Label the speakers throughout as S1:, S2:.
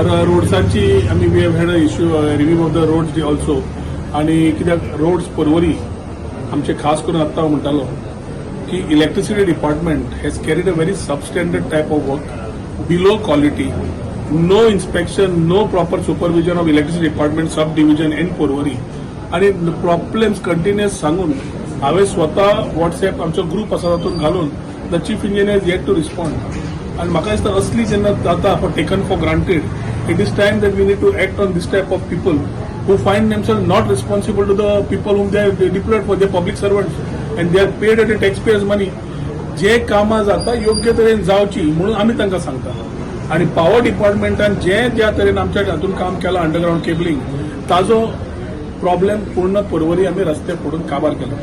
S1: रोड्साची आमी we have had a issue, review of the roads also. आणि कित्याक roads Porvorim आमचे, खास करून आत्तां हांव म्हणटालो की electricity department has carried a very substandard type of work, below quality, no inspection, no proper supervision of electricity department sub division in Porvorim. आणि प्रॉब्लेम्स कंटिन्युअस सांगून हांवें स्वता वॉट्सॅप आमचो ग्रूप आसा तातूंत घालून, the chief engineer yet to respond. आणि म्हाका दिसता असली जेन्ना जाता, for taken for granted, it is time that we need to act on this type of people who find themselves not responsible to the people whom they are deployed for. They are public servants and they are paid at the taxpayers' money. जे कामां जाता योग्य तरेन जावची म्हणून आमी तांकां सांगता. आणि पॉवर डिपार्टमेंटान जे ज्या तरेन आमच्या हातून काम केलां, अंडरग्रावंड केबलिंग, ताजो प्रॉब्लेम पूर्ण पर्वरी आमी रस्ते फोडून काबार केला.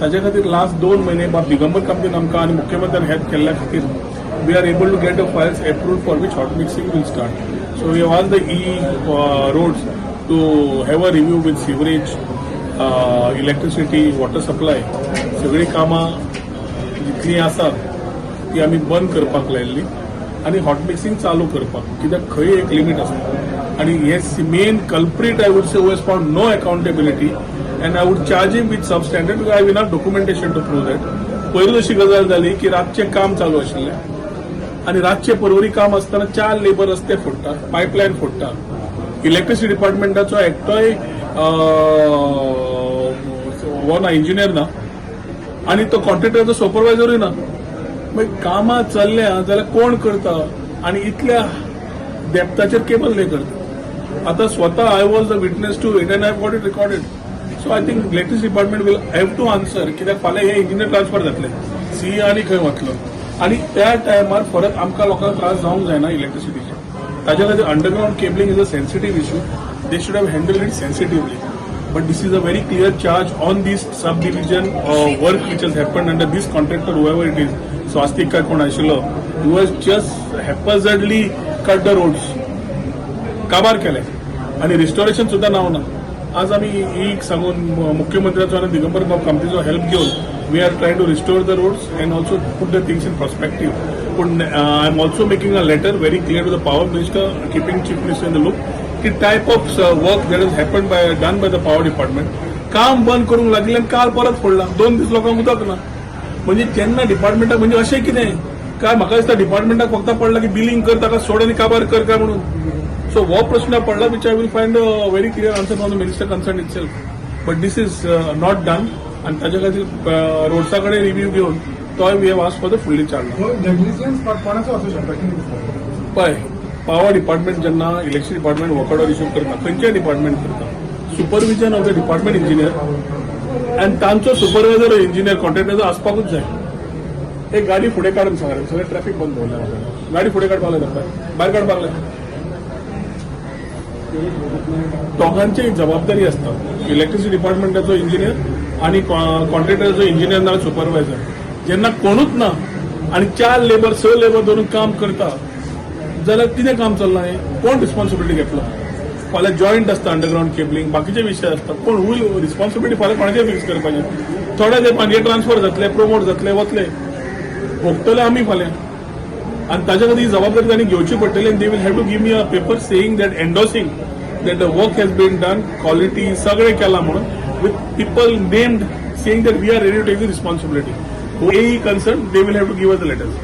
S1: ताजे खातीर लास्ट 2 म्हयने बाब दिगंबर कामतीन आमकां आनी मुख्यमंत्र्यान हेल्प केल्ल्या खातीर we are able to get the files approved, for which hot mixing will start. So we asked the EE roads to have a review with sewerage, electricity, water supply. सगळीं कामां जितलीं आसात ती आमी बंद करपाक लायल्ली आनी हॉट मिक्सिंग चालू करपाक, कित्याक खंय एक लिमीट आसता. आनी हे main culprit, I would say, who has found no accountability, and I would charge him with substandard because I have enough documentation to prove that. पयरूच अशी गजाल जाली की रातचें काम चालू आशिल्लें आनी रातचे पर्वरी काम आसतना चार लेबर रस्ते फोडटात, पायपलायन फोडटा. इलेक्ट्रिसिटी डिपार्टमेंटाचो एकटोय हो ना, इंजिनियर ना आनी तो कॉन्ट्रॅक्टराचो सुपरवायझरूय ना. मागीर कामां चल्ल्या जाल्यार कोण करता आनी इतल्या डेप्थाचेर केबल ले करता? आता स्वता I was the witness to it and I got it recorded. So I think electricity department will have to answer, कित्याक फाल्यां हे इंजिनियर ट्रान्सफर जातले, सीई आनी खंय वतलो आनी त्या टायमार परत आमकां लोकांक त्रास जावंक जायना इलेक्ट्रिसिटीचे. ताच्या खातीर underground cabling is a sensitive issue. They should have handled it sensitively, but this is a very clear charge on this sub division work which has happened under this contractor, whoever it is, स्वास्तिक काय कोण आशिल्लो, who has just haphazardly cut the roads. काबार केले आणि restoration सुद्धा नाव ना. आज आमी एक सांगून मुख्यमंत्र्याचो आनी दिगंबर बाब कामतीचो हेल्प घेवन we are trying to restore the roads and also put the things in perspective. पूण I am also making a letter very clear to the power minister, keeping chief minister in the loop, की type of work that is happen by done by the power department. काम बंद करूंक लागिल्लें आनी काल परत फोडलां. 2 दीस लोकांक उदक ना. म्हणजे जेन्ना डिपार्टमेंटाक, म्हणजे अशें कितें काय म्हाका दिसता डिपार्टमेंटाक फक्त पडला की बिलिंग कर, ताका सोड आनी काबार कर काय म्हणून. सो हो प्रश्न पडला, which I will find a very clear answer from the minister concerned itself. But this is not done. आनी ताच्या खातीर रोड्सा कडेन रिव्ह्यू घेवन तोय we have asked for the fully charge.
S2: Negligence कोणाचो असू शकता, कितें दिसता?
S1: पळय, पॉवर डिपार्टमेंट जेन्ना electric department work order issue करता, खंयचेय डिपार्टमेंट करता, supervision of the department engineer आनी तांचो सुपरवायझर इंजिनियर कॉन्ट्रॅक्टराचो आसपाकूच जाय. एक गाडी फुडें काडून सांगा, सगळें ट्रॅफिक बंद दवरलें. गाडी फुडें काडपाक लायता पळय, भायर काडपाक लाय. दोगांची एक जबाबदारी आसता, इलेक्ट्रिसिटी डिपार्टमेंटाचो इंजिनियर आनी कॉन्ट्रॅक्टराचो इंजिनियर ना सुपरवायझर. जेन्ना कोणूच ना आनी चार लेबर, स लेबर धरून काम करता जाल्यार कितें काम चल्लां हें? कोण रिस्पॉन्सिबिलिटी घेतलो? फाल्यां जॉयंट आसता, अंडरग्रावंड केबलिंग, बाकीचे विशय आसता. कोण will responsibility फाल्यां कोणाचेर फिक्स करपाचें? थोड्या तेंपान हे ट्रान्सफर जातले, प्रमोट जातले, वतले, भोगतले आमी फाल्यां. आनी ताच्या खातीर ही जबाबदारी तांणी घेवची पडटली आनी they will have to give me a paper saying that, endorsing that the work has been done, quality सगळें केलां म्हणून, with people named, saying that we are ready to take the responsibility. AE concerned, they will have to give us the letters.